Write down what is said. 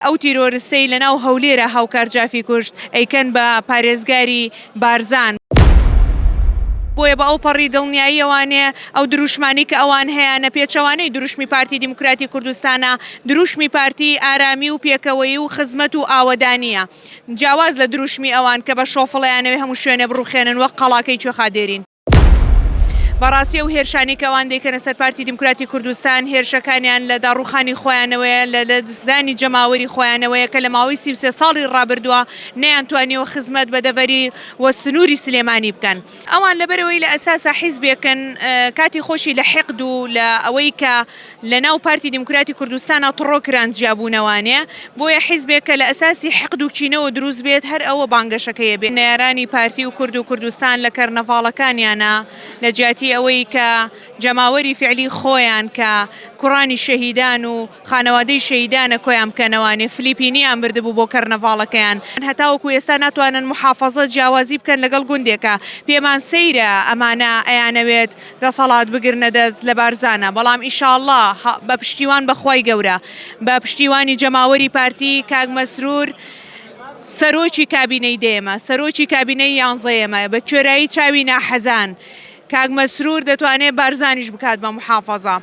ئەو تیرۆرستەی لەناو هەولێرا هاوکار جافی کوشت ئەیکەن بە پارێزگاری بارزان. بۆیە بە ئەوپەڕی دڵنیاییەوانێ ئەو دروشمانەی کە ئەوان هەیانە پێچەوانەی دروشمی پارتی دیموکراتی کوردستانە، دروشمی پارتی ئارامی و پێکەوەیی و خزمەت و ئاوەدانییە جیاواز لە دروشمی ئەوان کە بە شۆفڵ ئەیانەوێ هەموو شوێنێ بڕوخێنن وەک قەڵاکەی کوێخا دێرین. بەڕاستی ئەو هێرشانەی کە ئەوان دەیکەنە سەر پارتی دیموکراتی کوردستان هێرشەکانیان لە داڕوخانی خۆیانەوەیە، لە لەدەستدانی جەماوەری خۆیانەوەیە کە لە ماوەی 33 ساڵی ڕابردووە نەیانتوانیوە خزمەت بە دەڤەری و سنووری سلێمانی بکەن. ئەوان لەبەرئەوەی لە ئەساسا حیزبێکن کاتی خۆشی لە حیقد و لە ئەوەی کە لە ناو پارتی دیموکراتی کوردستانا تڕۆ کران جیابوونەوانێ بۆیە حیزبێک کە لە ئەساسی حیقد و کینەوە دروست بێت هەر ئەوە بانگەشەکەی ئەبێ. نەیارانی پارتی و کورد و کوردستان لە کەرنەڤاڵەکانیانا لە جیاتی ئەوەی کە جەماوەری فیعلی خۆیان کە کوڕانی شەهیدان و خانەوادەی شەهیدانە کۆیان بکەنەوانێ فلیپینیان بردبوو بۆ کەرنەڤاڵەکەیان هەتاوەکو ئێستا ناتوانن موحافەزە جیاوازی بکەن لەگەڵ گوندێکا پێمان سەیرە ئەمانە ئەیانەوێت دەسەڵات بگرنە دەست لە بارزانە بەڵام ئیشاڵڵا بە پشتیوان بە خوای گەورە بە پشتیوانی جەماوەری پارتی کاک مەسرور سەرۆکی کابینەی دەیەمە سەرۆکی کابینەی یانزەیەمە بە کوێرایی چاوی ناحەزان کاک مەسرور دەتوانێت بارزانیش بکات بە محافەزە.